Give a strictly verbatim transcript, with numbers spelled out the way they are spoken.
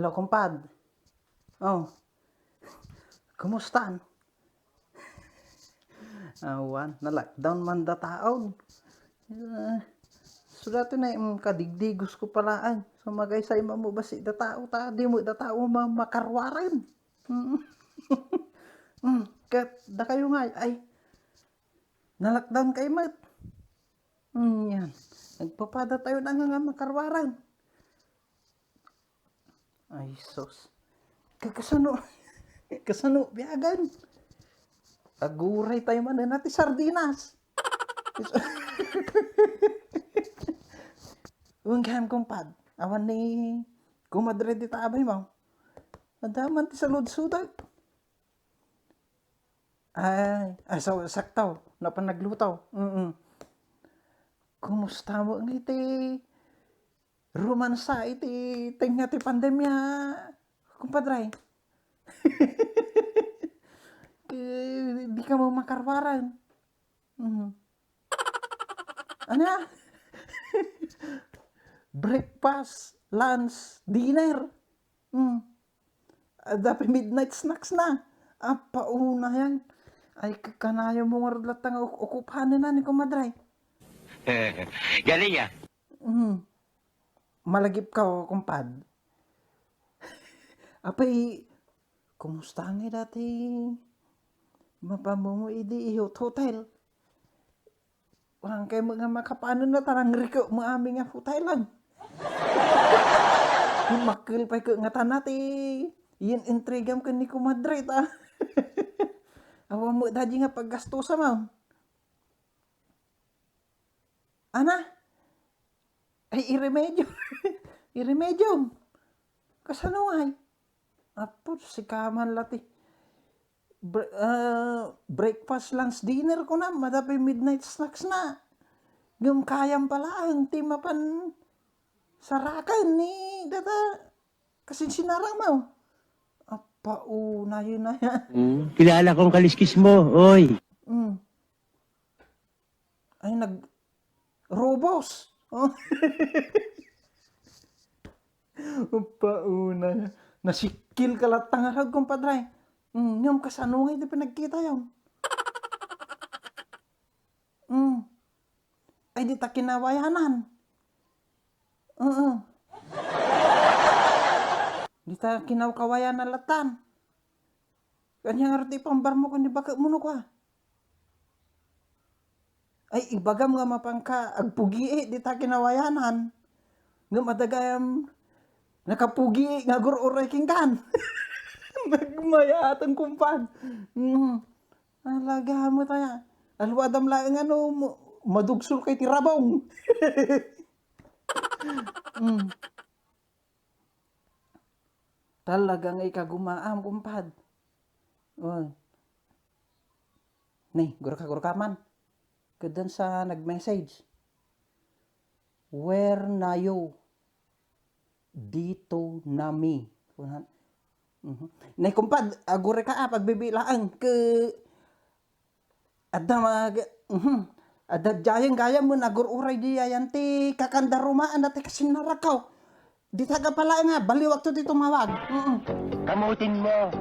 Hello, kumpad. Oh. Kumustan? Awan, na-lockdown man dataon. Ah, so dati na, mm, kadigdigos ko pala, ay. So, magaysay mo basi datao ta, di mo datao ma-, makaruaren. Mm. Mm, ket dakayo nga, ay, na-lockdown kayo met. Mm, yan. Nagpapada tayo na nga, nga makaruaren. Ay, sus. Ka-, kasano, kasano biagan? Aguray tayo man na ti sardinas. Unggam, kumpad. Awan ni kumadre di tabay mo. Adaman ti saludsudag. Ay, ay, so, sakto. Napan nagluto. Mm. Kumusta mo nga iti romansa iti tengnga ti pandemia, kumpadre? Eh, di ka mo makaruaren. Mhm. Ana? Breakfast, lunch, dinner. Hmm. Adda pay midnight snacks na. Apauna yan. Ay, kakanayo mo nga rod latta nga uk-, okupanen na ni kumadre. Galing, ah. Hmm. Malagip ka, o, kumpad. Apay, kumusta nga dati? Mapamungo idi ihot hotel. Hangkay mo nga makapanen na, tarang riko mo amin nga hotelan. Di makkel pay ko nga tana ti yen intrigam ken ni kumadre ta. Awan mo dadi nga paggastusa mo. Ana? Ay, iremedyo. Iremedyo. Kasano ay? Apo, sika man lati. Bre-, ah, breakfast, lunch, dinner ko na, madapi midnight snacks na. Ngem kayam pala ang ti mapan sarakan ni data kasinsinarang mo. Apa, una yun na yan. Hmm, kilala kong kaliskis mo, oy. Mm. Ay, nag-, robos. Oh. Pauna. Nasikil ka latta nga rag, kumpadre. Mm, ngem kasano nga iti pinagkita yun? Mm. Ay, di ta kinawayanan. Oo. Di ta kinawkawayanan latan. Kanya nga rati pambar mo kung di baka mo no kwa. Ay, ibagam nga mapangka agpugi, eh, di ta kinawayanan. Ngem adagayam nakapugi nga agur-uray kenkan. Nagmayaatan, kumpad. Mm. Talaga mo tayo. Alwadam laeng ano, mo-, madugsol kay ti rabong. Mm. Talaga nga ikagumaam, kumpad. Oh. Ni, gurka, gurka man. Kaddan sa nag-message. Where na you? Dito na mi. Kunan. Mhm. Nay, kumpad, agure ka, ah, pagbibilaang ke adda mag-, mhm. Adda diayen gayam mo nagur-uray diayen ti kakandarumaan dati kasinarakaw. Di taga pala nga, baliwag to ti tumawag. Mhm. Kamutin mo.